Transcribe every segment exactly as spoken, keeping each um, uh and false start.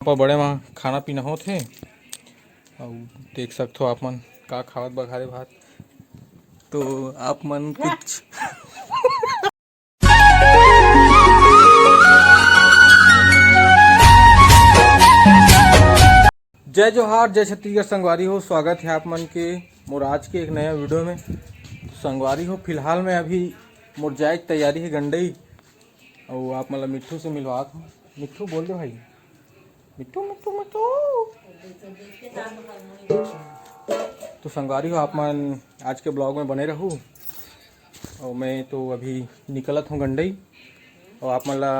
पर बड़े म खाना पीना होत हे, अउ देख सकथो आप मन का खावत बघारे भात। तो आप मन कुछ जय जोहार, जय छत्तीसगढ़ संगवारी हो, स्वागत हे आप मन के मोर आज के एक नया वीडियो में। संगवारी हो, फिलहाल मैं अभी मोर जाए के तैयारी हे गंडई, अउ आप मन ला मिट्ठू से मिलवात हूँ। मिट्ठू बोल दे भाई, मिट्ठू, मिट्ठू, मिट्ठू। तो संगवारी हो, आप मन आज के ब्लॉग में बने रहू। और मैं तो अभी निकलत हूँ गंडई, और आप मन ला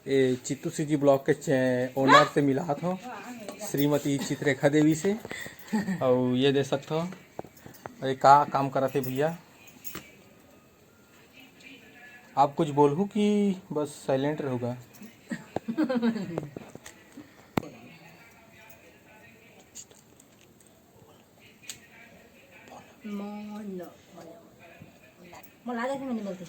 ए चित्तू सीजी ब्लॉग के चे-, ओनर से मिलात हूँ, श्रीमती चित्रेखा देवी से। और ये दे सकत हो, अरे का काम करत हे भैया? आप कुछ बोलहू कि बस साइलेंट रहूगा? मोला, मोला, मोला, मोला आदत है, मैंने बोलती।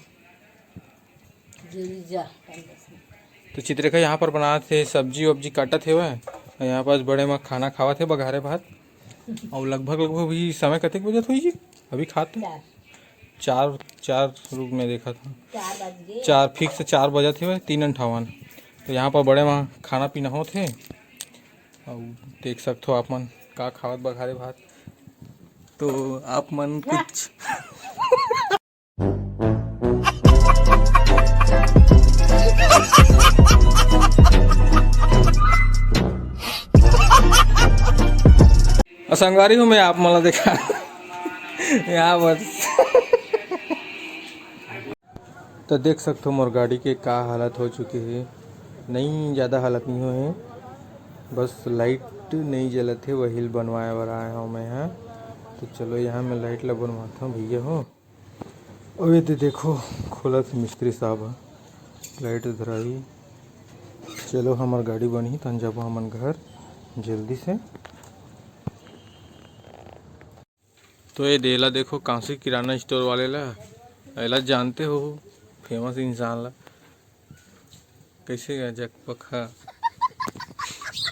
जल्दी जा, टाइम दस मिनट। तो चित्रेखा यहाँ पर बनात हे, सब्जी वब्जी काटत हेवय, और यहाँ पास बड़े म खाना खावत हे बघारे भात। और लगभग, लगभग भी समय कतेक बजत होही जी? अभी खात हे? चार। चार, चार रूप में देखत हूँ। चार बज गए। चार फिक्स चार बजत हेवय, तीन अंठावन। तो यहाँ पर बड़े म खाना पीना होत हे, अउ देख सकथो आप मन का खावत बघारे भात। तो आप मन कुछ और संगवारी हो, मैं आप मन ला देखा यहाँ बस। तो देख सकथो मोर गाड़ी के का हालत हो चुके हे। नहीं, ज़्यादा हालत नहीं होए हे, बस लाइट नहीं जलत हे, वही ल बनवाए बर आए हव मैं ह। तो चलो, यहाँ मैं लाइट ला बनवात हव भैया हो। अउ ये दे देखो, खोलत हे मिस्त्री साहब ह, लाइट धराई। चलो, हमर गाड़ी बनही, तहन जाबो हमन घर जल्दी से। तो ये दे एला देखो, कांसी किराना स्टोर वाले ला, एला जानते हो, फेमस इंसान ला। कैसे गया जकपक ह?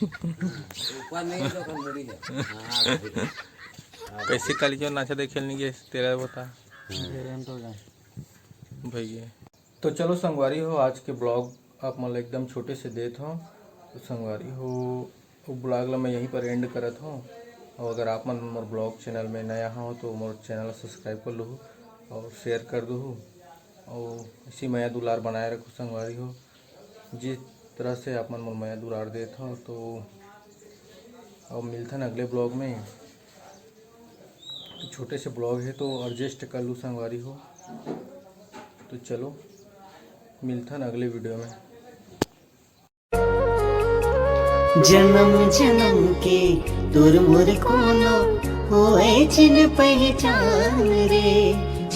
ऊपर नहीं है तो अपन मुड़ी जा। हाँ, ठीक है। कैसे काली जो नाचा देखे नहीं गए, तेरा बता। भैया। तो चलो संगवारी हो, आज के ब्लॉग आप मन ल एकदम छोटे से देत हव। तो संगवारी हो, वो ब्लॉग ला मैं यहीं पर एंड करत हव। और अगर आप मन मोर ब्लॉग चैनल में नया हो तो मोर चैनल ला सब्सक्राइब कर लूहू और शेयर कर दूहू। और इसी मया दुलार बनाए रखो संगवारी हो, जिस तरह से आप मन मोर मया दुलार देत हो। तो अब मिलथन अगले ब्लॉग में। तो छोटे से ब्लॉग है तो एडजस्ट कर लू संगवारी हो। तो चलो मिलथन अगले वीडियो में। जनम जनम के तोर मोर कोनो होए चिन पहचान रे।